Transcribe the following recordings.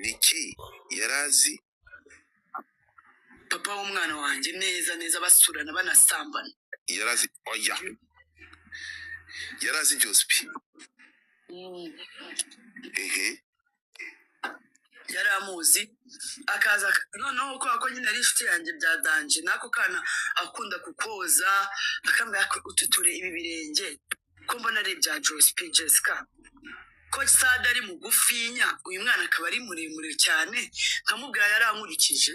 Niki yarazi papa w'umwana wanjye neza neza, basurana, banasambana. Yarazi, oya, yarazi Jospi. Ehe. Yari amuzi, akaza noneho kubera ko nyine ari inshuti yanjye bya danger, n'ako kana akunda kukoza, akambwira ko ututure ibi birenge ko mbona ari ibya Jospi. Jessica, ko Sada ari mugufinya, uyu mwana akaba ari muremure cyane. Nkamubwira yarankurikije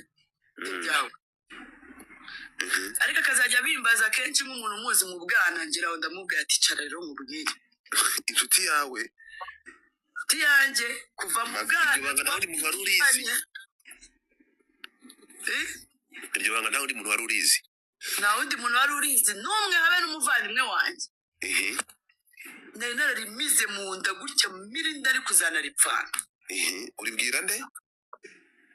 ibyawe, ariko akazajya abimbaza kenshi nk'umuntu umuzi mu bwana. Ngira ngo ndamubwira ati: "Cara rero mubwire." Inshuti yawe. Inshuti yanjye kuva mu Iryo bwana. banga nta wundi muntu wari urizi? Eh? Iryo banga nta wundi muntu wari urizi? Nta wundi muntu wari urizi n'umwe, habe n'umuvandimwe wanjye. Nari nararimize mu nda gutya mirinda, ari kuzanaripfana. Ehe, uribwira nde?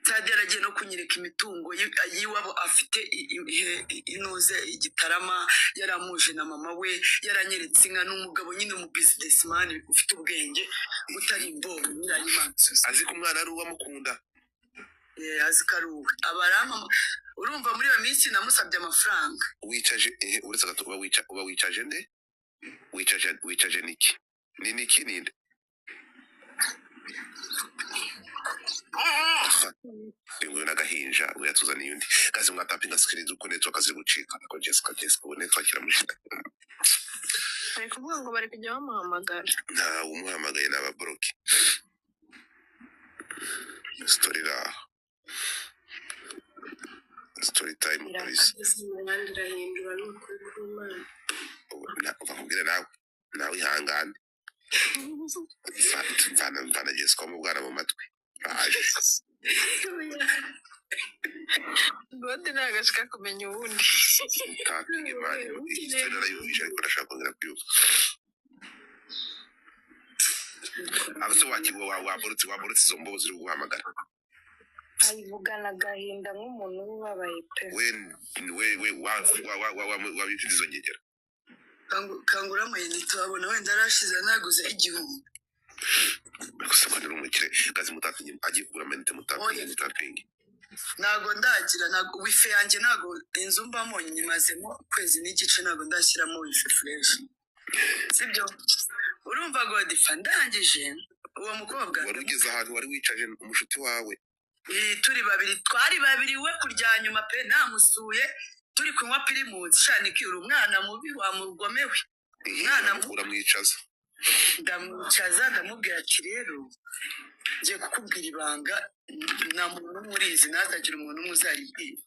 Sadi yaragiye no kunyereka imitungo y'iwabo afite inuze igitarama, yaramuje na mama we, yaranyeretse inka. N'umugabo nyine, umu businessman ufite ubwenge, utari imbobo nyirayimansuzi. Azi ko umwana ari uwamukunda? Eh, azi ko ari uwe, abarama. Urumva, muri iyo minsi namusabye amafaranga. Wicaje, ehe, uretse gato, uba wicaje nde? Wicaje Niki? Ni Niki? Ninde? Uyu n'agahinja we yatuzaniye undi kazi. Mwatapinga screen uko network ziri gucika. Ariko Jessica, Jessica, ubu network iramushika. Bari kuvuga ngo bari kujya bamuhamagara. Ntawe umuhamagaye, ni ababoroke. Story iraha, story time kabisa. Irakaze, imihanda irahindura, ni ukuri kw'Imana. Uva nkubwire, nawe ihangane. Mvana Jessica wo mu bwana mu matwi, aje. Gode ntabwo ashaka kumenya uwundi. Tapinga imana. Iyi story narayumvise, ariko ndashaka kongera kuyumva. Abase waborotse izo mbobo ziri guhamagara. Ayivugana agahinda nk'umuntu uba ubabaye pe. We wa wa wa wa wa wabifite izo ngegera. Kangura amayinite, wabona wenda yarashize, naguze 1000. Gusa ko ari umukire kazi. Mutapinge, agiye kugura amayinite, mutapinge. Oya. Mutapinge. Ntago ndagira, ntago wifi yanjye, ntago inzu mbamo nyimazemo ukwezi n'igice, ntago ndashyiramo wifi fresh, sibyo? Urumva godifa, ndangije uwo mukobwa. Wari ugeze ahantu wari wicaje umushuti wawe. Eh, turi babiri, twari babiri, we kurya nyuma pe, namusuye turi kunywa Primus. Shaniki, uri umwana mubi wa mugome we. Umwana mubi. Uramwicaza. Ndamwicaza, ndamubwira ati: "Rero ngiye kukubwira ibanga, nta muntu n'umwe urizi, ntazagira umuntu umwe uzaribwira."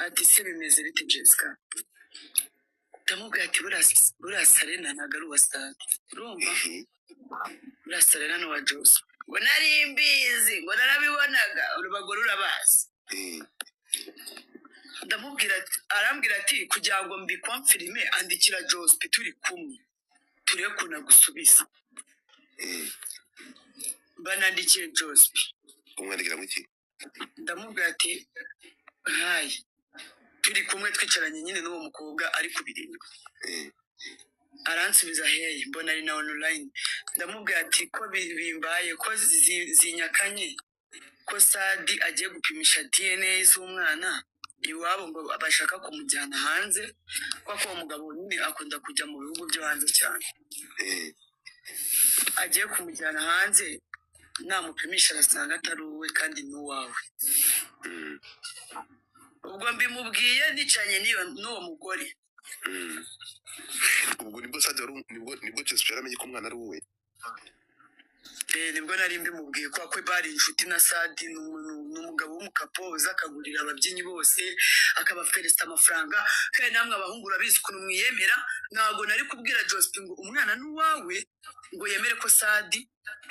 Ati: "Se bimeze bite, Jessica?" Ndamubwira ati: "Buriya Sarena ntabwo ari uwa Stade, urumva? Buriya Sarena ni uwa Jose." Ngo: "Nari mbizi," ngo: "Narabibonaga, urubagore urabazi." Ndamubwira ati, arambwira ati: "Kugira ngo mbiconfirme, andikira Jospe turi kumwe, turebe ukuntu agusubiza." Banandikiye Jospe. Umwandikira ngo iki? Ndamubwira ati: "Hi," turi kumwe, twicaranye nyine n'uwo mukobwa ari kubirindwi. Aransubiza: "Hey." Mbona ari na online. Ndamubwira ati: "Ko bimbaye ko zinyakanye, ko Sadi agiye gupimisha DNA z'umwana iwabo, ngo bashaka kumujyana hanze, kuko uwo mugabo nyine akunda kujya mu bihugu byo hanze cyane, agiye kumujyana hanze, namupimisha arasanga atari uwe kandi ni uwawe." Ubwo mbimubwiye nicanye n'uwo mugore. Ubwo nibwo Sadi wari nibwo Jessica yaramenye ko umwana ari uwe? Eh, nibwo nari mbimubwiye, kubera ko bari inshuti na Sadi. Ni umugabo w'umukapo uza akagurira ababyinnyi bose, akabaferesita amafaranga. Kandi namwe abahungu urabizi ukuntu mwiyemera. Ntabwo nari kubwira Josephine ngo umwana ni uwawe ngo yemere ko Sadi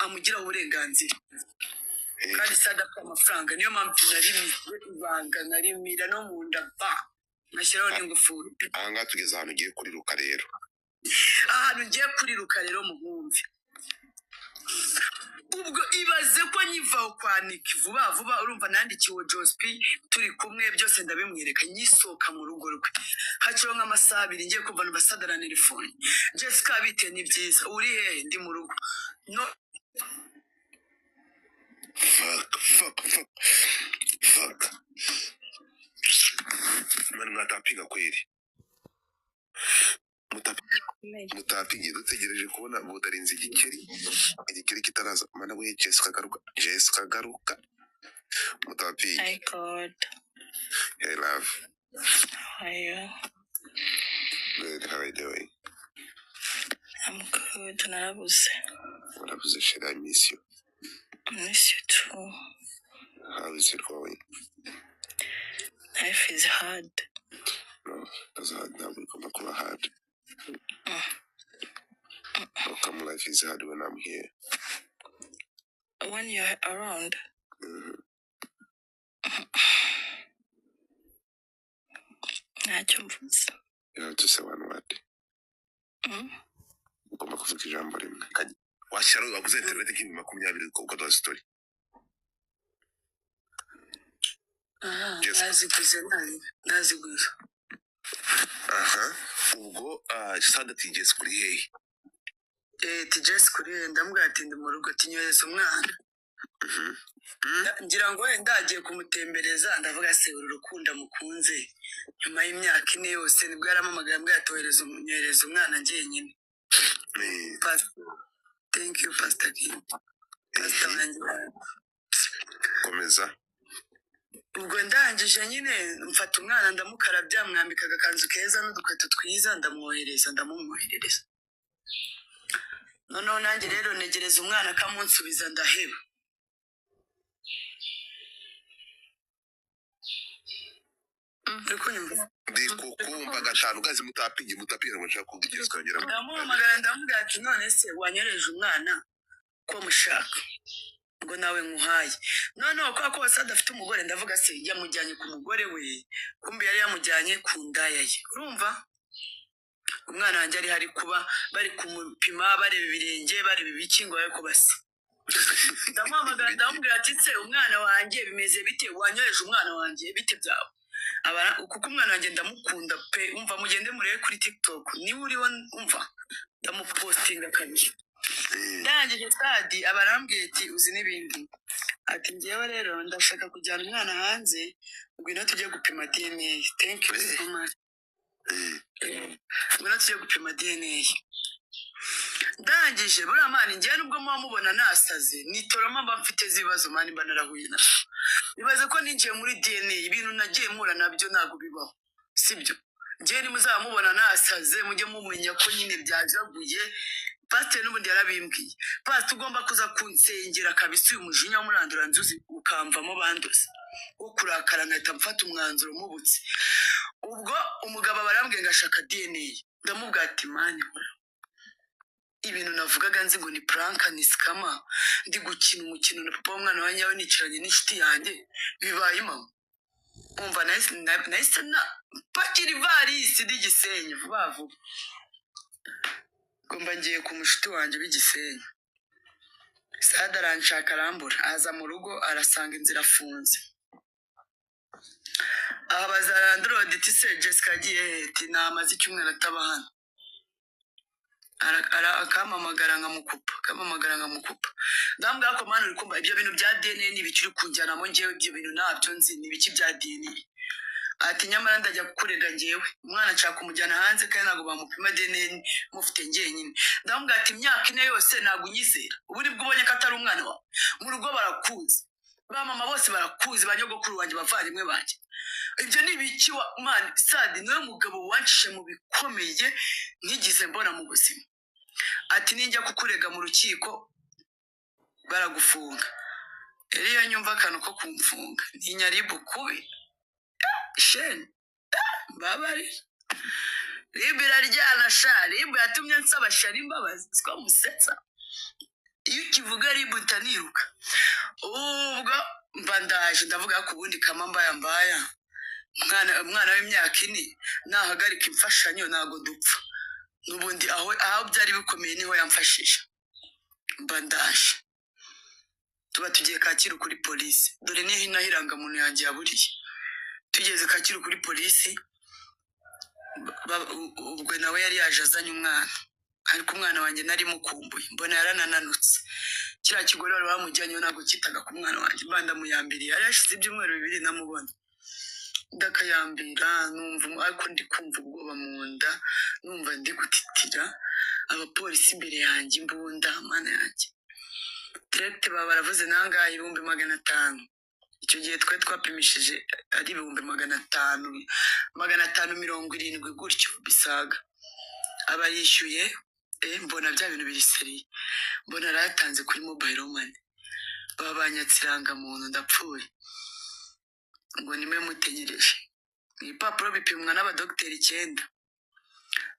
amugiraho uburenganzira, kandi Sadi afite amafaranga. Niyo mpamvu narimize ibanga, narimira no mu nda ba ngashyiraho n'ingufuri. Aha ngaha tugeze ahantu ugiye kuriruka rero. Ahantu ngiye kuriruka rero, muhumve. Ubwo ibaze ko nyivaho kwa Niki vuba vuba, urumva, nandikiwe Jospi turi kumwe, byose ndabimwereka, nyisohoka mu rugo rwe haciyeho nk'amasaha 2, ngiye kumva numva Sadara telefone: "Jessica, bite?" "Ni byiza, uri hehe?" "Ndi mu rugo." No Mwatapinga kweri. Gikomeye. Mutapinge, dutegereje kubona budarinze igikeri, igikeri kitaraza. Mana we, Jessica garuka, Jessica garuka, mutapinge. Hi God. Hey love. How are you? Good, how are you doing? I'm good. Narabuze. Warabuze chérie, I miss you. Miss you too. How is it going? Life is hard. No, that's hard. Ntabwo bigomba kuba hard. How come life is hard when I'm here? When you're around. Ntacyo mvuze. You have to say one word. Ugomba kuvuga ijambo rimwe. Washyira waguze interineti nk'ibihumbi 20 ukaduha story. Aha. Jessica. Naziguze nabi, naziguze. Aha, ubwo Sadati, Jessica uri hehe? Eh, ti Jessica kuri he? Ndamubwira ati ndi mu rugo, ati nyohereza umwana. Ngira ngo wenda agiye kumutembereza. Ndavuga se uru rukundo mukunze nyuma y'imyaka 4 yose, nibwo yarampamagaye ambwira ati ohereza nyohereza umwana njyenyine. Pastor, thank you Pastor King, Pastor wanjye. Komeza. Ubwo ndangije nyine mfata umwana, ndamukarabya, mwambika agakanzu keza n'udukweto twiza, ndamwohereza, ndamumwoherereza. Noneho nanjye rero negereza umwana akamunsubiza, ndaheba. Uri kunyumva? Ndi kukumva gatanu. Gazi, mutapinge, mutapinge, ngo nshaka kuvuga Jessica yongera. Ndamuhamagara, ndamubwira ati none se wanyoreje umwana ko mushaka ngo nawe nkuhaye? Noneho kubera ko wese adafite umugore, ndavuga se yamujyanye ku mugore we, kumbe yari yamujyanye ku ndaya ye. Urumva umwana wanjye ari hari kuba bari kumupima, bareba ibirenge, bareba ibiki, ngo babe kubasa. Ndamuhamagara, ndamubwira ati se umwana wanjye bimeze bite? Wanyoheje umwana wanjye, bite byawe? Kuko umwana wanjye ndamukunda pe. Umva, mugende murebe kuri TikTok niba uriho, umva ndamupostinga kabiri. Ndangije Sadi aba arambwiye ati uzi n'ibindi, ati ngewe rero ndashaka kujyana umwana hanze, ngwino tujye gupima DNA. Thank you so much. Ngwino tujye gupima DNA. Ndangije buriya man, ngewe nubwo muba mubona nasaze, nitoramo mba mfite z'ibibazo man, mba narahuye nabyo. Bibaze ko ninjiye muri DNA, ibintu nagiye mpura nabyo ntabwo bibaho, sibyo? Ngewe nimuzaba mubona nasaze, mujye mumenya ko nyine byajaguye. Pasiteri n'ubundi yarabimbwiye, pasiteri ugomba kuza kunsengera kabisa, uyu mujinya w'umuranduranzuzi ukamvamo, banduze wo kurakara nkahita mfata umwanzuro mubutse. Ubwo umugabo barambwiye ngo ashaka DNA. Ndamubwira ati man, hora ibintu navugaga nzi ngo ni prank, ni scam, ndi gukina umukino na papa w'umwana wa nyawe, nicaranye n'inshuti yanjye, bibaye impamo. Umva, nahise na pakira ivarisi n'igisenyi vuba vuba, ngomba ngiye ku mushuti wanjye w'igisenyi. Sada aranshaka arambura, aza mu rugo arasanga inzira afunze. Abaza landlord ati se Jessica yagiye he? Ati namaze icyumweru ataba hano. Akampamagara nkamukupa, akampamagara nkamukupa. Ndamubwira ko man, uri kumva ibyo bintu bya DNA ni ibiki uri kunjyanamo? Ngewe ibyo bintu ntabyo nzi, ni ibiki bya DNA? Ati nyamara ndajya kukurega, ngewe umwana nshaka kumujyana hanze kandi ntabwo bamupima DNA mufite njyenyine. Ndamubwira ati imyaka 4 yose ntabwo unyizera, ubu nibwo ubonye ko atari umwana wawe? Mu rugo barakuzi, ba mama bose barakuzi, ba nyogokuru banjye, bavandimwe banjye, ibyo ni ibiki wa man? Sadi niwe mugabo wancishe mu bikomeye ntigeze mbona mu buzima. Ati ninjya kukurega mu rukiko baragufunga. Rero iyo nyumva akantu ko kumfunga ntinya RIB kubi sheni mbabarira. RIB iraryana sha. RIB yatumye nsaba shari imbabazi, siko musetsa. Iyo ukivuga RIB utaniruka. Ubwo mba ndaje, ndavuga ku bundi kama mbaya mbaya, umwana w'imyaka 4 nahagarika imfashanyo ntabwo dupfa n'ubundi. Aho byari bikomeye niho yamfashije. Mba ndaje, tuba tugiye Kacyiru kuri polisi, dore niho naho irangamuntu yanjye yaburiye. Tugeze Kacyiru kuri polisi, ubwo nawe yari yaje azanye umwana, ariko umwana wanjye nari mukumbuye, mbona yaranananutse. Kiriya kigore wari wamujyanyeho ntabwo cyitaga ku mwana wanjye. Mba ndamuyambiriye, yari yashize ibyumweru 2 namubona. Ndakayambira, numva ariko ndi kumva ubwoba mu nda, numva ndi gutitira, abapolisi imbere yanjye, imbunda, mana yanjye. Direct baba baravuze nangahe? 500,000. Icyo gihe twari twapimishije ari 500,000, 570 gutyo bisaga. Aba yishyuye, mbona bya bintu biri sérieux, mbona arayatanze kuri mobile money, baba banyatse irangamuntu, ndapfuye. Ngo nimwe mutegereje ibipapuro bipimwa n'abadogiteri 9,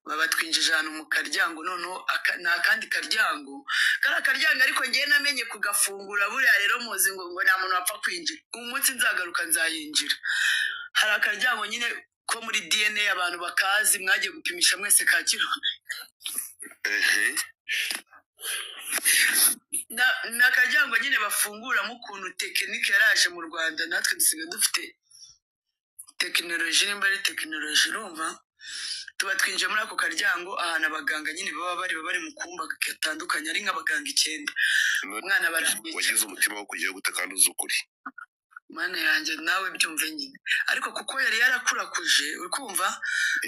babatwinjije ahantu mu karyango. Noneho ni akandi karyango, kariya karyango ariko ngewe namenye kugafungura. Buriya rero muzi ngo nta muntu wapfa kwinjira. Umunsi nzagaruka nzayinjira. Hari akaryango nyine ko muri DNA, abantu bakazi, mwagiye gupimisha mwese Kacyiru. Ni akaryango nyine bafunguramo. Ukuntu tekinike yaraje mu Rwanda, natwe dusigaye dufite tekinoloji, nimba ari tekinoloji. Urumva tuba twinjiye muri ako karyango, ahantu abaganga nyine baba bari mu kumba gatandukanye, ari nk'abaganga 9. Umwana baramwica. Wagize umutima wo kujyayo gute kandi uzi ukuri? Mana yanjye, nawe byumve nyine. Ariko kuko yari yarakurakuje, uri kumva?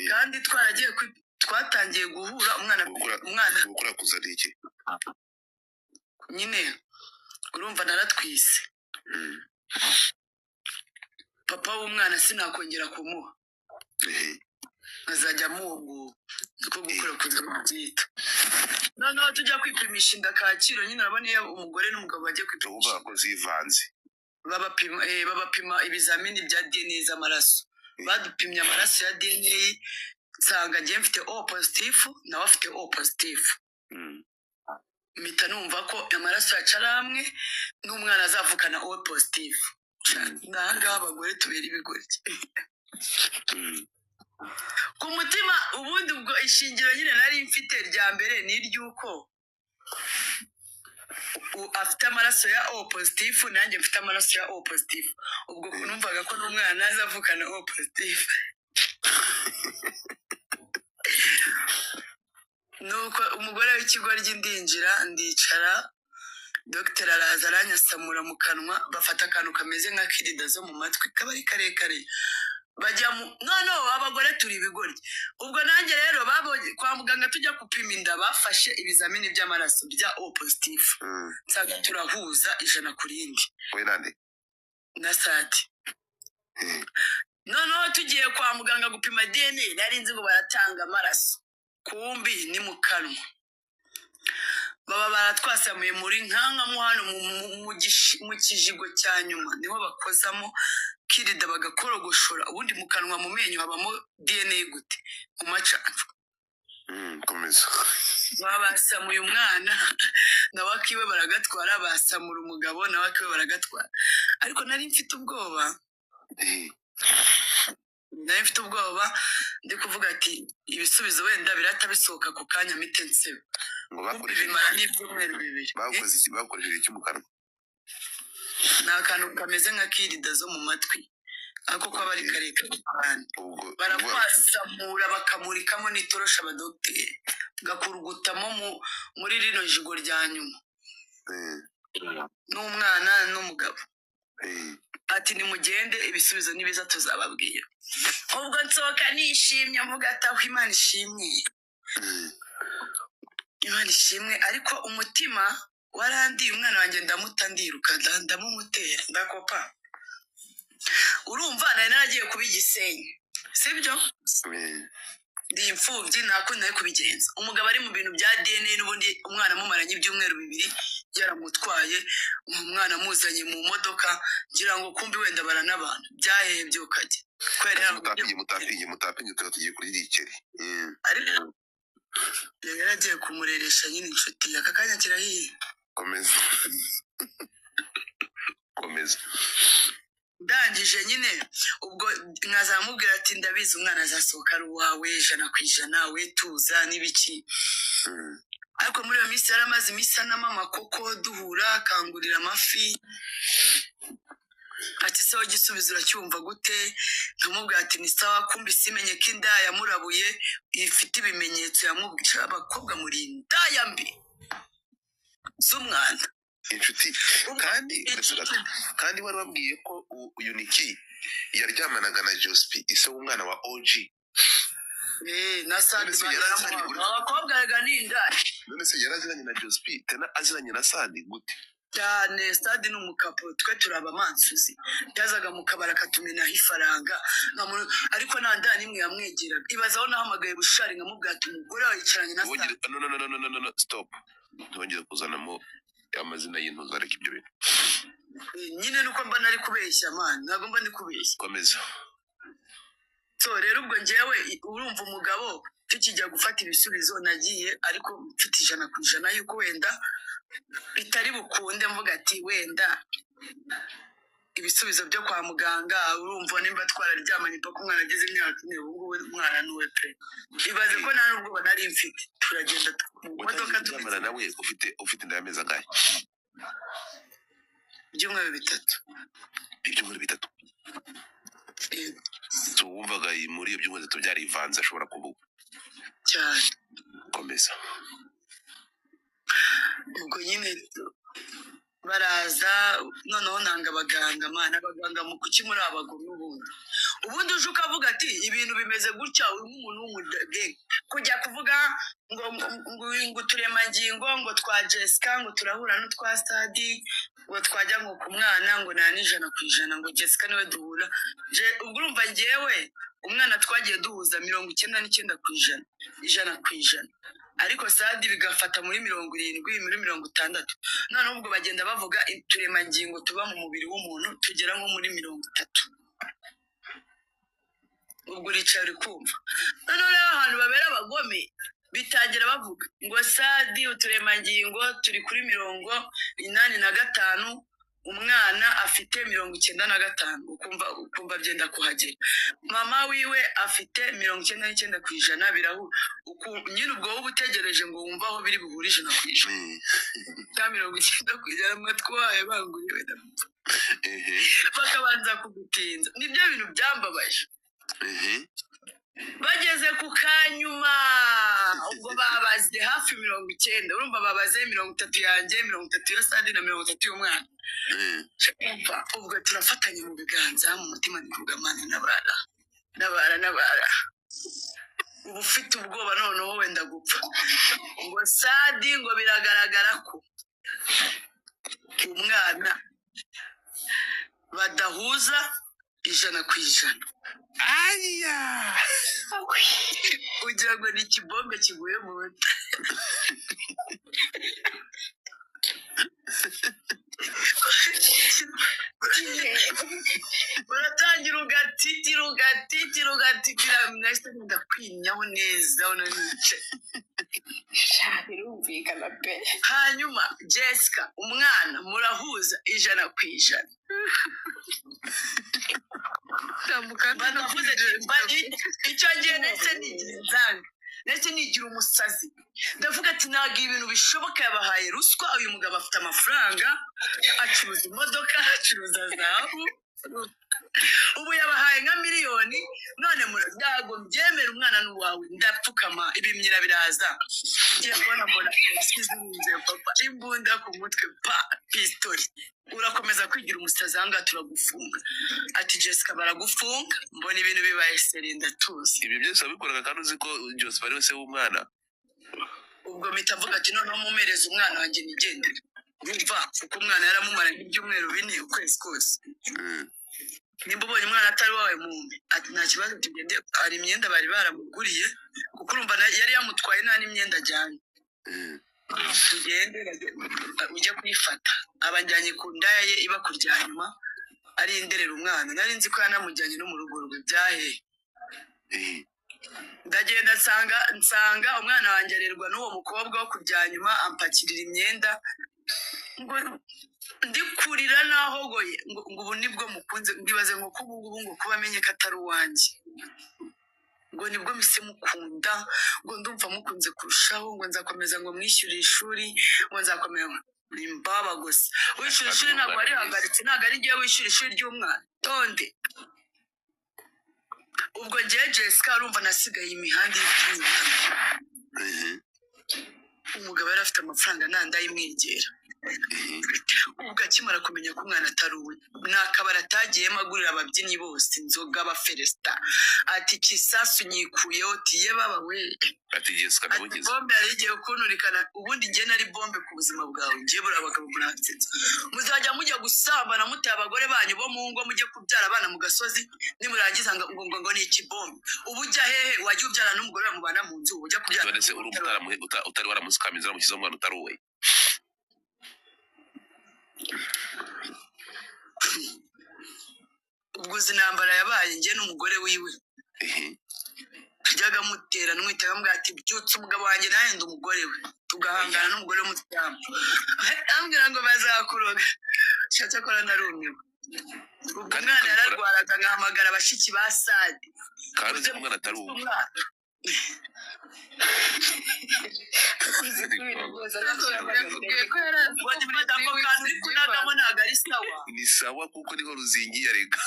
Kandi twaragiye twatangiye guhura umwana umwana Gukurakuza ni iki? Nyine urumva naratwise. Papa w'umwana sinakongera kumuha, nkazajya amuha. Niko gukurakuza babyita. Noneho tujya kwipimisha inda Kacyiru nyine, urabona iyo umugore n'umugabo bagiye kwipimisha Uvuga ko zivanze. Babapima ibizamini bya DNA z'amaraso. Badupimye amaraso ya DNA, nsanga ngiye mfite O positif, nawe afite O positif. Mpita numva ko amaraso yacu ari amwe, n'umwana azavukana O positif. N'ahangaha abagore tubera ibigoryi. Ku mutima ubundi ubwo ishingiro nyine nari mfite rya mbere ni iry'uko afite amaraso ya O positif, nanjye mfite amaraso ya O positif. Ubwo numvaga ko n'umwana azavukana O positif. Nuko umugore w'ikigoryi, ndinjira, ndicara, dogiteri araza aranyasamura mu kanwa, bafata akantu kameze nka kirida zo mu matwi, kaba ari karekare, bajya mu noneho abagore turi ibigoryi. Ubwo nanjye rero babonye kwa muganga tujya gupima inda, bafashe ibizamini by'amaraso bya O positif, nsanga turahuza 100%. We nande? Na sati. Noneho tugiye kwa muganga gupima DNA, nari nzi ngo baratanga amaraso, kumbi ni mu kanwa. Baba baratwasamuye muri nkanka mo hano mu kijigo cya nyuma, niho bakozamo kirida bagakorogoshora. Ubundi mu kanwa, mu menyo habamo DNA gute? Mu macanshwa. Komeza. Baba basamuye umwana, nawe akiwe baragatwara, basamura umugabo, nawe akiwe baragatwara. Ariko nari mfite ubwoba. Nari mfite ubwoba, ndi kuvuga ati ibisubizo wenda birahita bisohoka ku kanya mpite nseba. Ngo kumbi bakoresheje bimara n'ibyumweru 2. Bakoze iki? Bakoresheje iki mu kanwa? Ni akantu kameze nka kirida zo mu matwi, ariko ko aba ari karekare cyane. Ubwo Barakwasamura, bakamurikamo n'itorosha, abadogiteri gakurugutamo muri rino jigo rya nyuma. N'umwana n'umugabo. Ati nimugende, ibisubizo nibiza tuzababwira. Ubwo nsohoka nishimye, mvuga ati aho Imana ishimwe. Imana ishimwe. Ariko umutima warandiye. Umwana wanjye ndamuta, ndiruka, ndamumutera, ndakopa. Urumva nari naragiye kuba Igisenyi, sibyo? Ndi imfubyi, nta kundi nari kubigenza. Umugabo ari mu bintu bya DNA, n'ubundi umwana amumaranye ibyumweru 2 yaramutwaye. Umwana amuzanye mu modoka, ngira ngo kumbi wenda baranabana, byahebye ukajya kubera Ati mutapinge, mutapinge, mutapinge, tuba tugiye kuri rikeri. Ariko yari yaragiye kumureresha nyine inshuti. Aka kanya kirahiye. Komeza, komeza. Ndangije nyine ubwo nkazamubwira ati ndabizi umwana azasohoka ari uwawe 100%, we tuza n'ibiki. Ariko muri iyo minsi yari amaze iminsi anamama koko, duhura akangurira amafi, ati sawa, igisubizo uracyumva gute? Nkamubwira ati ni sawa. Kumbi simenye ko inda yamurabuye ifite ibimenyetso yamubwiye. Abakobwa muri indaya mbi z'umwanda. Inshuti kandi uretse gato, kandi wari wabwiye ko uyu niki Yaryamanaga na Jospi, ise w'umwana wa OG. Eh, na Sadi. None se yaraziranye Abakobwa rega ni indaya. None se yaraziranye na Jospi, tena aziranye na Sadi gute? Cyane. Sadi ni umukapo, twe turi abamansuzi. Yazaga mu kabari akatumenaho ifaranga nta ariko nta ndaya n'imwe yamwegeraga. Ibazaho nahamagaye Bushari nkamubwira ati umugore wawe yicaranye na Ntibongere Sadi. No, no, no, no, no, no, no, stop, ntibongere kuzanamo amazina y'intuza, ariko ibyo bintu. Eh, nyine nuko mba nari kubeshya, man, ntabwo mba ndi kubeshya. Komeza. So rero ubwo njyewe urumva umugabo tukijya gufata ibisubizo nagiye ariko mfite 100% yuko wenda bitari bukunde, mvuga ati wenda ibisubizo byo kwa muganga, urumva nimba twararyamanye paka umwana ageze imyaka 4, ubu ngubu umwana ni uwe pe. Ibaze ko nta n'ubwoba nari mfite, turagenda mu modoka. Watangiye kuryamana nawe ufite inda y'amezi angahe? Ibyumweru 3. Ibyumweru 3? Yego. So wumvaga muri ibyo byumweru 3 byarivanze, ashobora kuvuga? Cyane. Komeza. Ubwo nyine baraza, noneho nanga abaganga, mana, abaganga mu kuki muri abagome. Ubundi uje ukavuga ati ibintu bimeze gutya, uri nk'umuntu w'umudege kujya kuvuga ngo uturemangingo ngo twa Jessica ngo turahura n'utwa Sadi, ngo twajya ngo ku mwana ngo nta n'100% ngo Jessica niwe duhura. Ubwo urumva njyewe umwana twagiye duhuza 99%, 100%, ariko Sadi bigafata muri 70, muri 60. Noneho ubwo bagenda bavuga uturemangingo tuba mu mubiri w'umuntu tugera nko muri 30. Ubwo uricaye uri kumva. Noneho rero ahantu babera abagome, bitangira bavuga ngo Sadi uturemangingo turi kuri 85, umwana afite 95. Ukumva byenda kuhagera. Mama wiwe afite 99%, birahura. Nyine ubwo wowe uba utegereje ngo wumve aho biri buhure 100% cyangwa 90%. Amatwi wayo banguriwe, bakabanza kugutinza. Nibyo bintu byambabaje. Bageze ku kanyuma, ubwo babaze hafi 90, urumva babaze 30 yanjye, 30 ya Sadi na 30 y'umwana. Umva, ubwo turafatanya mu biganza, mu mutima ndi kugamana n'abara n'abara n'abara, uba ufite ubwoba noneho wenda gupfa. Ngo Sadi ngo biragaragara ko umwana badahuza 100%. Aya. Ugira ngo ni ikibombe kiguye mu nda. Uratangira ugatitira, ugatitira, ugatitira, nahise ndakwinyaho neza aho nari nicaye. Sha, birumvikana pe. Hanyuma Jessica, umwana murahuza 100%. Banavuze icyo gihe nahise nigira inzanga, nahise nigira umusazi, ndavuga ati ntabwo ibintu bishoboka, yabahaye ruswa. Uyu mugabo afite amafaranga, acuruza imodoka, acuruza zahabu, ubu yabahaye nka miliyoni, none ntabwo mbyemera, umwana ni uwawe. Ndapfukama, ibimyira biraza, ngiye kubona mbona polisi, papa, imbunda ku mutwe, pa pistori, urakomeza kwigira umusazi ahangaha turagufunga. Ati Jessica baragufunga. Mbona ibintu bibaye seri, ndatuza. Ibyo byose wabikoraga kandi uzi ko Joseph ari we se w'umwana? Ubwo mpita mvuga ati noneho mumpereze umwana wanjye nigendere. Urumva kuko umwana yaramumaranye ibyumweru 4, ukwezi kose. Nimba ubonye umwana atari wawe mumpe. Ati nta kibazo, tugende. Hari imyenda bari baramuguriye, kuko urumva yari yamutwaye nta n'imyenda ajyanye. Tugende ujye kuyifata. Abajyanye ku ndaya ye iba kurya nyuma ari inderera umwana. Nari nzi ko yanamujyanye no mu rugo rwe byahehe. Ndagenda nsanga umwana wanjye arerwa n'uwo mukobwa wo kurya nyuma, ampakirira imyenda, ngo ndi kurira nahogoye, ngo ubu nibwo mukunze. Mbibaze ngo ko ubu ngubu ngo kuba amenye ko atari uwanjye, ngo nibwo mise mukunda, ngo ndumva mukunze kurushaho, ngo nzakomeza ngo mwishyurire ishuri, ngo nzakomeza. Ni imbaba gusa. Wishyura ishuri ntabwo warihagaritse, ntabwo ari igihe wishyura ishuri ry'umwana tonde. Ubwo ngewe Jessica, urumva nasigaye imihanda iri kwiruka. Umugabo yari afite amafaranga nta ndayimwegera. Ubwo akimara kumenya ko umwana atari uwe, ni akabari atagiyemo agurira ababyinnyi bose inzoga, abafelesita, ati kisasu nyikuyeho, tiye baba we. Ati Jessica Ati ndamugeze. Bombe yari igiye kunturikana. Ubundi njye nari bombe ku buzima bwawe. Njye buriya abagabo muransetsa, muzajya mujya gusambana muteye abagore banyu bo mu ngo, mujye kubyara abana mu gasozi, nimurangiza ngo ni iki bombe? Ubu ujya hehe? Wajya ubyara n'umugore wawe mubana mu nzu, ubu ujya kubyara None se n'umugore urumva utari utari waramusikamiza, waramushyizeho umwana utari uwe? Ubwo uzi intambara yabaye njye n'umugore wiwe? Tujyaga mutera nwita, bamubwira ati byutse umugabo wanjye, nanjye ndi umugore we, tugahangana n'umugore w'umusilamu, ambwira ngo bazakuroga. Cyakora narumiwe ubwo Kandi umwana ukabikora yararwaraga nkahamagara bashiki ba Sadi kandi uzi muze ko umwana atari uwe. Umwana Uzi ko ibintu byose arabishyira Yakubwiye ko yari azi ko Ubundi muri mfata ako three kantu weeks uri kunagamo byivanga. Ntabwo ari sawa. Ni sawa kuko niho ruzingiye reka.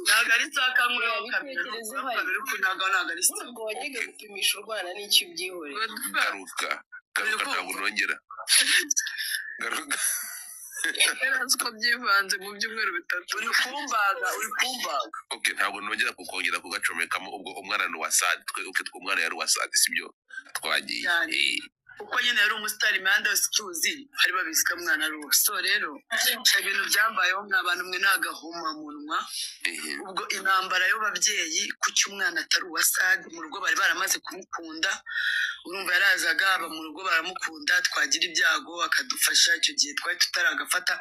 Ntabwo ari sawa, kankureho Reba kabiri ibitekerezo ako uhari. kantu uri kunaga ntabwo ari sawa. Ubwo wajyaga gupimisha urwana n'icyo ubyihoreye? Godfa Garuka, garuka, ntabwo nongera, garuka. Yari azi ko byivanze mu byumweru 3. Uri kumbaga, uri kumbaga. Okay, ntabwo nongera kukongera kugacomekamo. Ubwo umwana ni uwa Sadi, twe okay, umwana yari uwa Sadi, sibyo? Twagiye. Cyane. Kuko nyine yari umusitari, imihanda yose ituzi, bari babizi ko umwana ari uwe. So rero ibintu byambayeho mwa bantu mwe ni agahomamunwa. Ubwo intambara y'ababyeyi, kuki umwana atari uwa Sadi? Mu rugo bari baramaze kumukunda, urumva yarazaga aba mu rugo baramukunda, twagira ibyago akadufasha. Icyo gihe twari tutaragafata,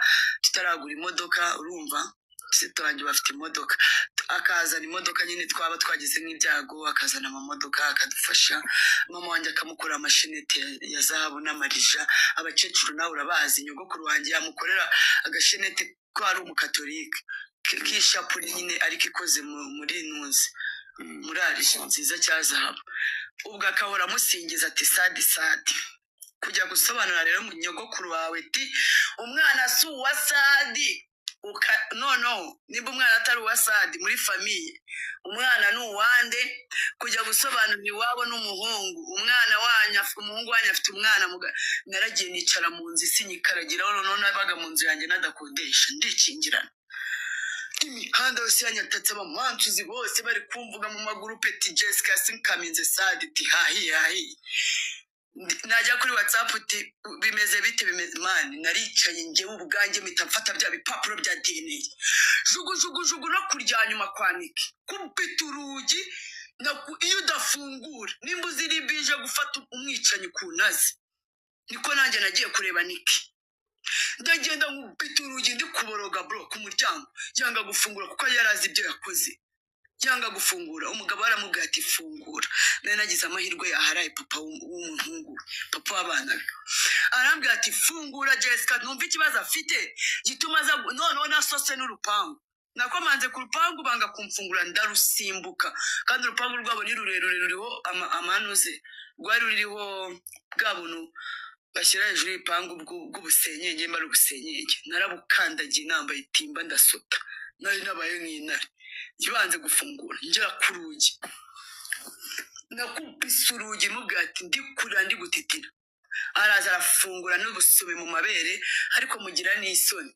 tutaragura imodoka, urumva sito wanjye bafite imodoka, akazana imodoka nyine, twaba twagize nk'ibyago akazana amamodoka akadufasha. Mama wanjye akamukora amashenete ya zahabu n'amarija. Abakecuru nawe urabazi, nyogokuru wanjye yamukorera agashenete ko ari umukatolika k'ishapure nyine, ariko ikoze muri ntuzi muri arija nziza cya zahabu. Ubwo akahora amusingiza ati Sadi, Sadi. Kujya gusobanura rero mu nyogokuru wawe ti umwana si uwa Sadi, noneho nimba umwana atari uwa Sadi muri famille, umwana ni uwande? Kujya gusobanura iwabo n'umuhungu, umwana wanyu umuhungu wanyu afite umwana naragiye nicara mu nzu isi nyikaragiraho. Noneho nabaga mu nzu yanjye nadakodesha, ndikingirana. Imihanda yose yanyatatse, abamansuzi bose bari kumvuga mu magurupe ti Jessica sinkaminze Sadi, ti hahiye hahiye. Najya kuri WhatsApp uti bimeze bite? Bimeze mani, naricaye njyewe ubwanjye mpita mfata bya bipapuro bya DNA, jugu jugu jugu, no kurya nyuma kwanike kubita urugi iyo udafungura nimba uzi bije gufata umwicanyi ku nazi. Niko nanjye nagiye kureba Niki, ndagenda nkubita urugi, ndi kuboroga bro ku muryango, yanga gufungura kuko yari azi ibyo yakoze, yanga gufungura. Umugabo aramubwira ati fungura. Nari nagize amahirwe yaharaye papa w'umuhungu we, papa w'abana be, arambwira ati fungura Jessica, ntumva ikibazo afite gituma aza noneho nasose n'urupangu, nakomanze ku rupangu banga kumfungura, ndarusimbuka. Kandi urupangu rwabo ni rurerure, ruriho amanuze, rwari ruriho bwa buntu bashyira hejuru y'ibipangu bw'ubusenyenge, mba ari ubusenyenge, narabukandagiye nambaye itimba, ndasota, nari nabaye nk'intare. Ngibanze gufungura, ngera ku rugi, nakubise urugi mubwira ati ndikurira, ndi gutitira. Araza arafungura n'ubusubi mu mabere, ariko mugira n'isoni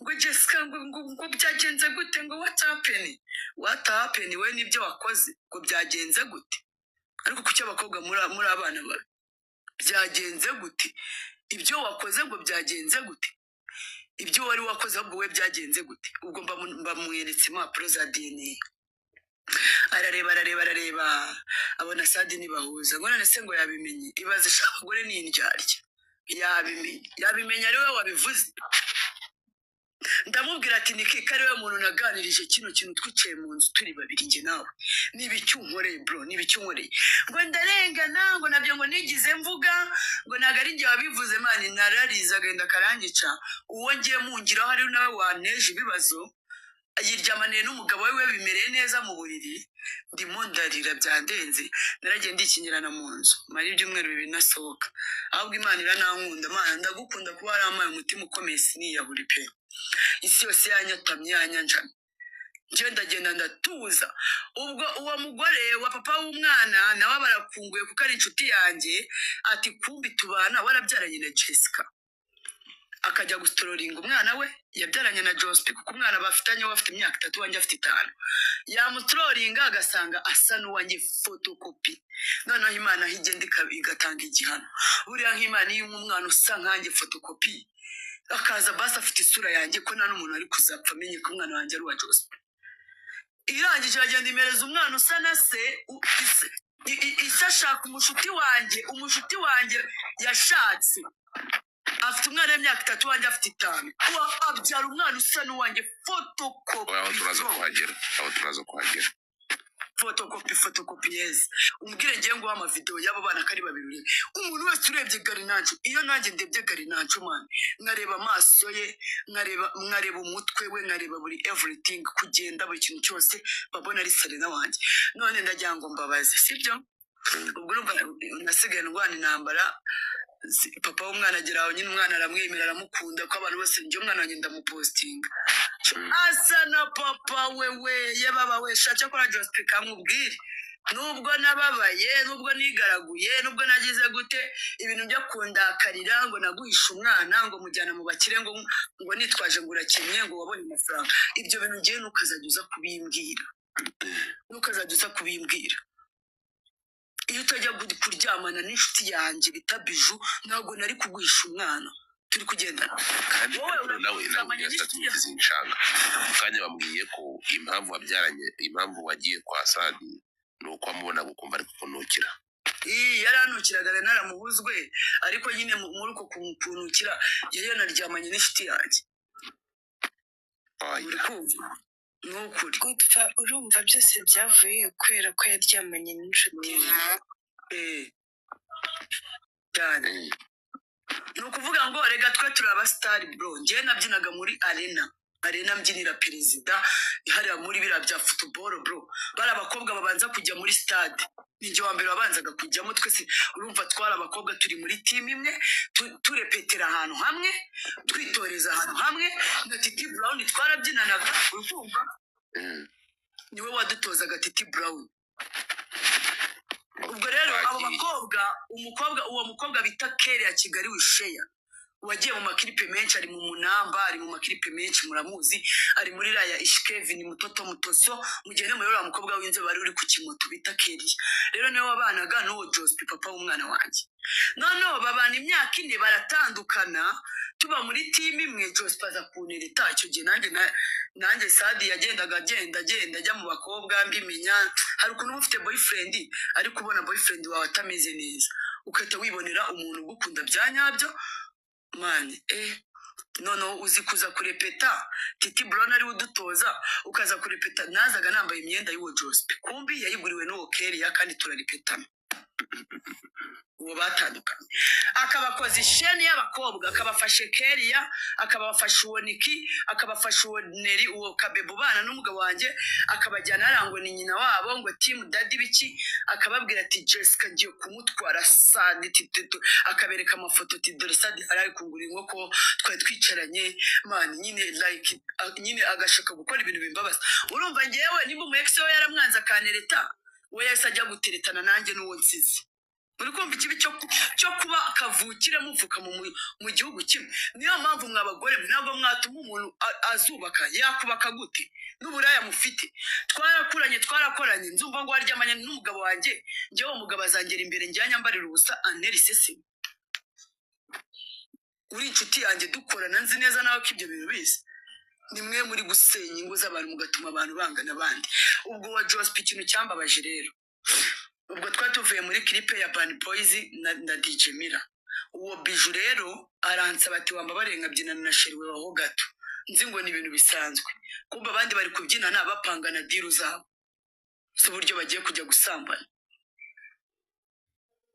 ngo Jessica, ngo byagenze gute? Ngo what happened? What happened? We nibyo wakoze, ngo byagenze gute? Ariko kuki abakobwa muri abana babi? Byagenze gute? Ibyo wakoze, ngo byagenze gute? Ibyo wari wakoze ahubwo we byagenze gute? Ubwo mbamweretse impapuro za DNA, arareba, arareba, arareba, abona Sadi ntibahuza. Ngo none se ngo yabimenye? Ibaze sha, abagore ni indyarya. Yabimenye, yabimenye ari we wabivuze. Ndamubwira ati niki ko ari we muntu naganirije kino kintu, twicaye mu nzu turi babiri njye nawe, niba icyo unkoreye bro, niba icyo unkoreye, ngo ndarengana, ngo nabyo ngo nigize mvuga ngo ntabwo ari njye wabivuze. Mani nararize, agenda akarangica. Uwo ngiye mungiraho ari nawe wanteje ibibazo, yiryamaniye n'umugabo we, bimereye neza mu buriri, ndimo ndarira byandenze. Naragiye ndikingirana mu nzu, mara ibyumweru 2 nasohoka. Ahubwo Imana iranankunda. Mana ndagukunda kuba warampaye umutima ukomeye, siniyahuri pe. Isi yose yanyatamye, yanyanjamye, njyewe ndagenda ndatuza. Ubwo uwo mugore wa papa w'umwana nawe barakunguye kuko ari inshuti yanjye, ati kumbi tubana warabyaranye na Jessica. Akajya gusitororinga umwana we yabyaranye na Jospe, kuko umwana bafitanye we afite imyaka 3, uwanjye afite 5. Yamusitororinga agasanga asa n'uwanjye fotokopi. Noneho Imana aho igenda igatanga igihano. Buriya nk'Imana iyo umwana usa nkanjye fotokopi akaza, basi afite isura yanjye, ko nta n'umuntu ari kuzapfa amenye ko umwana wanjye ari uwa Jospe. Irangije iragenda imereza umwana usa na se. Ise ashaka umushuti wanjye, umushuti wanjye yashatse afite umwana w'imyaka 3, wanjye afite 5. Abyara umwana usa n'uwanjye fotokopi. Aho turaza kuhagera, aho turaza kuhagera. Fotokopi, fotokopi, yes. Umbwire ngiye nguha amavidewo y'abo bana ko ari babiri urebe. Umuntu wese urebye Garinanco, iyo nanjye ndebye Garinanco, man, nkareba amaso ye, nkareba umutwe we, nkareba buri everything, kugenda, buri kintu cyose, babona ari Sarina wanjye. None ndagira ngo mbabaze, sibyo? Ubwo urumva nasigaye ndwana intambara. Papa w'umwana agera aho nyine umwana aramwemera, aramukunda, ko abantu bose njye umwana wanjye ndamupostinga asa na papa wewe. Yababa we, shaka ko Jospe kamubwire, nubwo nababaye, nubwo nigaraguye, nubwo nagize gute, ibintu byo kundakarira ngo naguhishe umwana, ngo mujyana mu bakire, ngo nitwaje ngo urakennye, ngo wabonye amafaranga, ibyo bintu ngiye ntukazajya uza kubimbwira, ntukazajya uza kubimbwira. Iyo utajya kuryamana n'inshuti yanjye bita Biju, ntabwo nari kuguhisha umwana turi kugendana. Kandi Wowe ariko nawe nawe uraryamanye yashatse n'inshuti yawe. Kuzinshanga mu kanya bambwiye ko impamvu wabyaranye, impamvu wagiye kwa Sadi ni uko wamubonaga ukumva ari kukunukira. Iyi yaranukiraga, nari naramuhuzwe, ariko nyine muri uko kunukira yari yanaryamanye n'inshuti yanjye. Uri Oya. kumva? Ni ukuri. Gupfa urumva byose byavuye kubera ko yaryamanye n'inshuti ye. Eh, cyane. Ni ukuvuga ngo rega twe turi abasitari, bro. Njyewe nabyinaga muri arena, arena mbyinira perezida hariya muri biriya bya football, bro. Bari abakobwa babanza kujya muri stade, ninjye wa mbere wabanzaga kujyamo. Twese urumva twari abakobwa turi muri team imwe, turepetera ahantu hamwe, twitoreza ahantu hamwe na Titi Brown twarabyinanaga, uri kumva? Niwe wadutozaga, Titi Brown. Ubwo rero abo Twagiye. bakobwa, umukobwa, uwo mukobwa bita Kere ya Kigali Wisheya, wagiye mu makiripe menshi, ari mu Munamba, ari mu makiripe menshi, muramuzi, ari muri raya Ishkevin Mutoto Mutoso. Mugende muri uriya mukobwa w'inzobe wari uri ku kimoto bita Keriya. Rero niwe wabanaga n'uwo Jospe, papa w'umwana wanjye. Noneho babana imyaka 4, baratandukana. Tuba muri team imwe, Jospe aza kuntereta. Icyo gihe nanjye nanjye Sadi yagendaga agenda agenda ajya mu bakobwa, mbimenya. Hari ukuntu uba ufite boyfriend, ariko ubona boyfriend wawe atameze neza, ugahita wibonera umuntu ugukunda bya nyabyo, man. Eh, noneho uzi kuza kurepeta, Titi Brown ariwe udutoza, ukaza kurepeta, nazaga nambaye imyenda y'uwo Jospe, kumbi yayiguriwe n'uwo Keria, kandi turarepetana. Uwo batandukanye akabakoza isheni y'abakobwa, akabafashe Keria, akabafasha uwo Niki, akabafasha uwo Neri, uwo Kabebo ubana n'umugabo wanjye, akabajyana hariya ngo ni nyina wabo, ngo team daddy biki, akababwira ati Jessica ngiye kumutwara Sadi titutu, akabereka amafoto ati dore Sadi ari kungura inkoko, twari twicaranye, man. Nyine like nyine agashaka gukora ibintu bimbabaza. Urumva ngewe nimba umu ex we yaramwanze akanereta, we yahise ajya guteretana nanjye n'uwo nsize. Uri kumva ikibi cyo kuba kavukire muvuka mu gihugu kimwe? Niyo mpamvu mwa bagore mwe ntabwo mwatuma umuntu azubaka. Yakubaka gute n'uburaya mufite? Twarakuranye, twarakoranye, nzumva ngo waryamanye n'umugabo wanjye. Njyewe uwo mugabo azangera imbere njye nyambarira ubusa, antera isesemi. Uri inshuti yanjye, dukorana, nzi neza nawe ko ibyo bintu bizi. Ni mwe muri gusenya ingo z'abantu, mugatuma abantu bangana abandi. Ubwo wa Jospe, ikintu cyambabaje rero, ubwo twari tuvuye muri clip ya Ban Boys na DJ Mira, uwo Biju rero aransaba ati wambabariye nkabyinana na chéri we waho gato. Nzi ngo ni ibintu bisanzwe, kumva abandi bari kubyinana bapangana deal zabo z'uburyo bagiye kujya gusambana.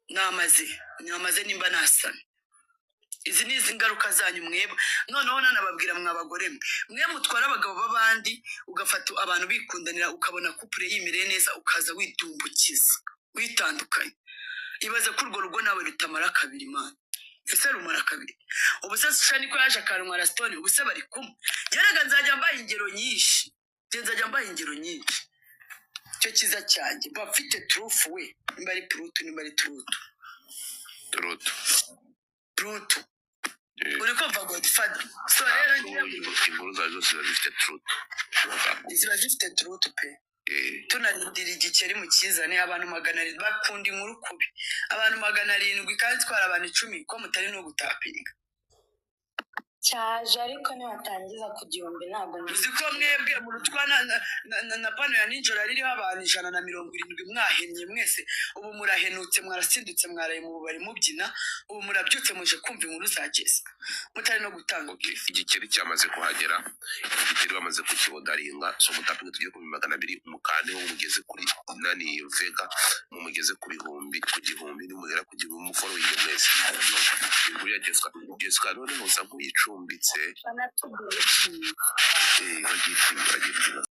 Namaze namaze nimba nasana. Izi ni izi ngaruka zanyu mwebwe. Noneho nanababwira, mwa bagore mwe, mwe mutwara abagabo b'abandi, ugafata abantu bikundanira, ukabona couple yimereye neza, ukaza widumbukiza witandukanye. Ibaze ko urwo rugo nawe rutamara kabiri, mana. Ese rumara kabiri? Ubu se Shani ko yaje akantwara Stone, ubu se bari kumwe? Gerega nzajya mbaha ingero nyinshi, njye nzajya mbaha ingero nyinshi. Icyo cyiza cyanjye mba mfite turufu we, nimba ari purutu, nimba ari turutu. Turutu. Purutu. Uri kumva, Godfather? So rero ngewe Inkuru zawe zose ziba zifite truth. Ziba zifite truth pe. Tunarindira igikeri mu kizane. Abantu 700 bakunda inkuru kubi, abantu 700 kandi twara abantu 10, ko mutari no gutapinga. Cyaje, ariko nibatangiza ku 1000 ntabwo ndi. Uzi ko mwebwe murutwa na pano ya nijoro ririho abantu 170? Mwahennye mwese. Ubu murahenutse, mwarasindutse, mwaraye mu bubari mubyina, ubu murabyutse muje kumva inkuru za Jessica, mutari no gutanga. Okay, igikeri cyamaze kuhagera, igikeri bamaze kukibodaringa. So mutapinga tugere ku 200, umukandeho mugeze kuri nani vega, mumugeze ku bihumbi, ku 1000. Nimugera ku 1000, mufollowinge mwese inkuru ya Jessica. Jessica noneho usa nk'uyicumbitse. Banatugurishije. Bagifite, bagifite.